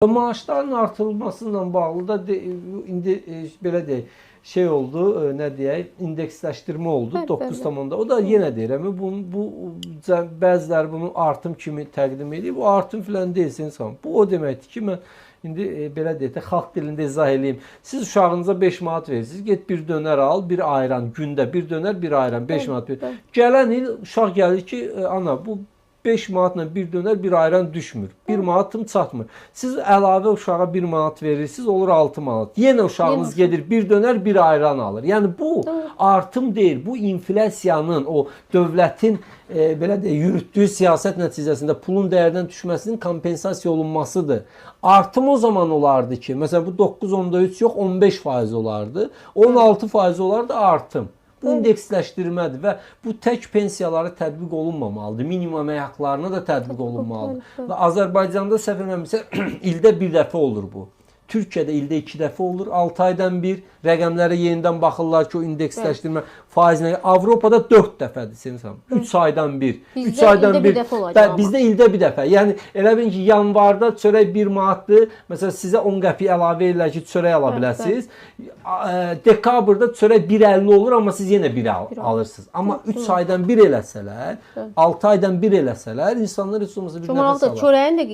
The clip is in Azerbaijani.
Maaşların artırılması ilə bağlı da indi belə deyək, şey oldu, nə deyək, indeksləşdirmə oldu 9,. O da yenə deyirəm, bu bəziləri bunu artım kimi təqdim edir. Bu artım filan deyil insan. Bu o deməkdir ki, mən indi belə deyək də, xalq dilində izah eləyim. Siz uşağınıza 5 manat verirsiniz. Get bir dönər al, bir ayran gündə, bir dönər, bir ayran 5 manat. Gələn il uşaq gəlir ki, ana bu 5 manatla bir dönər, bir ayran düşmür. 1 manatım çatmır. Siz əlavə uşağa 1 manat verirsiniz, olur 6 manat. Yenə uşağınız gedir bir dönər, bir ayran alır. Yəni bu artım deyil, bu inflyasiyanın, o dövlətin belə deyək, yürütdüyü siyasət nəticəsində pulun dəyərdən düşməsinin kompensasiya olunmasıdır. Artım o zaman olardı ki, məsələn bu 9,3 yox, 15% olardı. 16% olardı artım. Bu indeksləşdirmədir və bu tək pensiyalara tətbiq olunmamalıdır. Minimum əmək haqlarına da tətbiq olunmalıdır. Və Azərbaycanda səhv eləmirəmsə ildə bir dəfə olur bu. Türkiyədə ildə 2 dəfə olur, 6 aydan bir rəqəmlərə yenidən baxırlar ki, o indeksləşdirmə faizinə. Avropada 4 dəfədir Sevinç. 3 aydan bir. 3 aydan bir. Dəfə bizdə ildə bir dəfə. Yəni elə bilin ki, yanvarda çörək 1 manatdır. Məsələn, sizə 10 qəpik əlavə edirlər ki, çörək ala biləsiniz. Dekabrda çörək 1.50 olur, amma siz yenə 1 alırsınız. Amma 3 aydan bir eləsələr, 6 aydan bir eləsələr, insanlar heç olmasa bir nəfəs alar. Çörəyin də